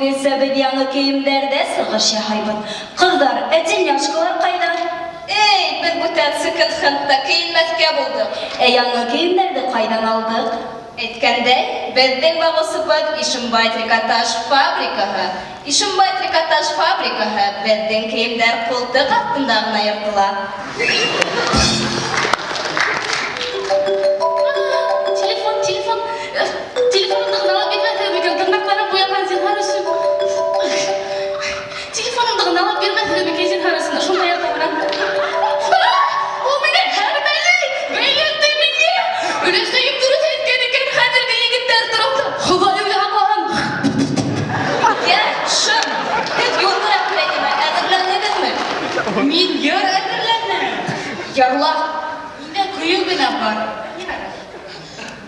Кеүегесә беҙ яңы кейемдәрҙә сығыш яһайбыҙ. Ҡыҙҙар, ә тельняшкалар ҡайҙа? Эй, беҙ бүтән секонд-хендта кейенмәҫкә булдыҡ. Ә яңы кейемдәрҙе ҡайҙан алдыҡ? Әйткәндәй, беҙҙең бағыусыбыҙ Ишембай трикотаж фабрикаһы. Ишембай трикотаж фабрикаһы, беҙҙең кейемдәр ҡултыҡ аҫтында ғына йыртыла. Телефон, телефон. Телефонымды ғына алып бирмәҫһегеҙ микән? Тырнаҡтарым буялған, зинһар өсөн. Телефонымды ғына алып бирмәҫһегеҙ микән, зинһар өсөн? Шунда ята менән. Ул мине һәрмәләй, бәйләнде миңә. Өләсәйем дөрөҫ әйткән икән, хәҙерге егеттәр турында. Хоҙайым яһаҡлаһын. Йә, шым. Һеҙ юл мероприятиена әҙерләндегеҙме? Мин йыр әҙерләнем. Йырла. Миндә көйө генә бар.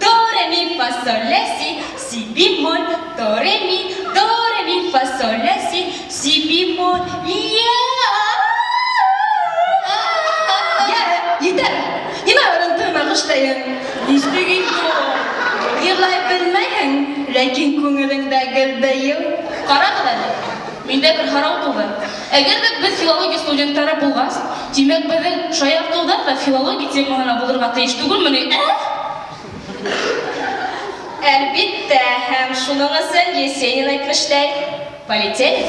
До, ре, ми, фа, соль, ля, си, си бемоль, до, ре, ми, до, ре, ми, фа, соль, ля, си, си бемоль, я. Йә, етәр. Нимә өрөн эшләйһең? Нисек инде ул? Йырлай белмәйһең, ләкин күңелеңдә гел бейеү. Ҡарағыҙ әле, миндә бер һорау тыуҙы. Әгәр ҙә беҙ филология студенттары булғас, тимәк, беҙҙең шаяртыуҙар ҙа филология темаһына булырға тейеш түгелме ни? Ә? Әлбиттә, һәм шуның өсөн Есенин әйтмешләй. Полетели?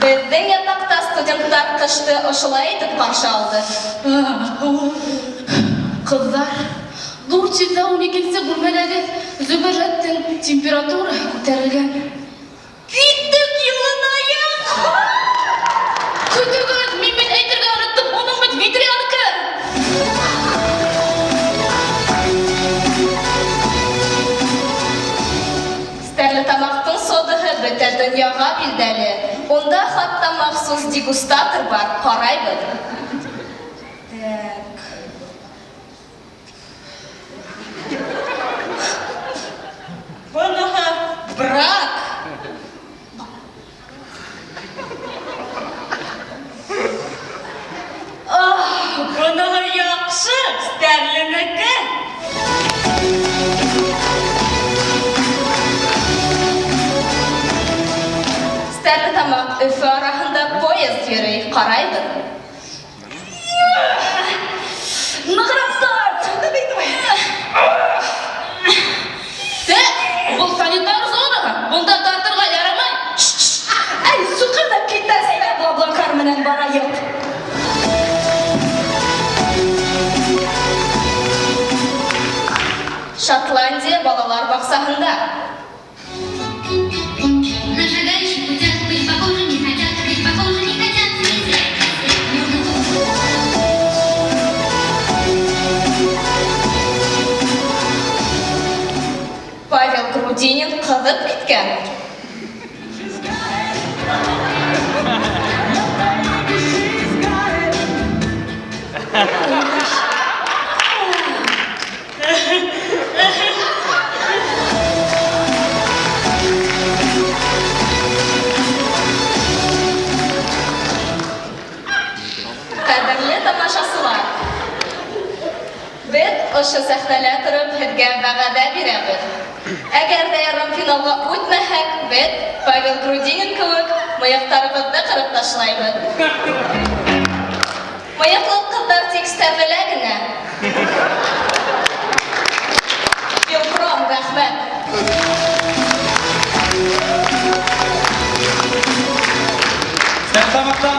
Беҙҙең ятаҡта студенттар ҡышты ошолай итеп ҡаршы алды. Ҡыҙҙар, 412-нсе бүлмәләге Зөбәржәттең температураһы күтәрелгән. Киттек йылынайыҡ! Көтөгөҙ, мин бит әйтергә оноттом, уның бит ветрянка! Стәрлетамаҡтың содаһы бөтә донъяға билдәле. Унда хатта махсус дегустатор бар, ҡарайбыҙ. Так. Быныһы брак. Аһ, быныһы яҡшы, Стәрленеке. Стәрлетамаҡ Өфө араһында поезд йөрөй, ҡарайбыҙ. Нығыраҡ тарт! Тә, был санитар зонаһы, бында тартырға ярамай. Әй, суҡыр ҙа китәсәй ҙә Блаблакар менән барайыҡ. Шотландия балалар баҡсаһында. На шагающих путях быть похожи не хотят, быть похожи не хотят. Павел Грудинин ҡыҙып киткән. Ҡәҙерле тамашасылар, беҙ ошо сәхнәлә тороп һеҙгә вәғәҙә бирәбеҙ. Әгәр ҙә ярымфиналға үтмәһәк, беҙ Павел Грудинин кеүек мыйыҡтарыбыҙҙы ҡырып ташлайбыҙ. Мыйыҡлы ҡыҙҙар тик Стәрлелә генә. Филпром, рәхмәт. Стәрлетамаҡтан.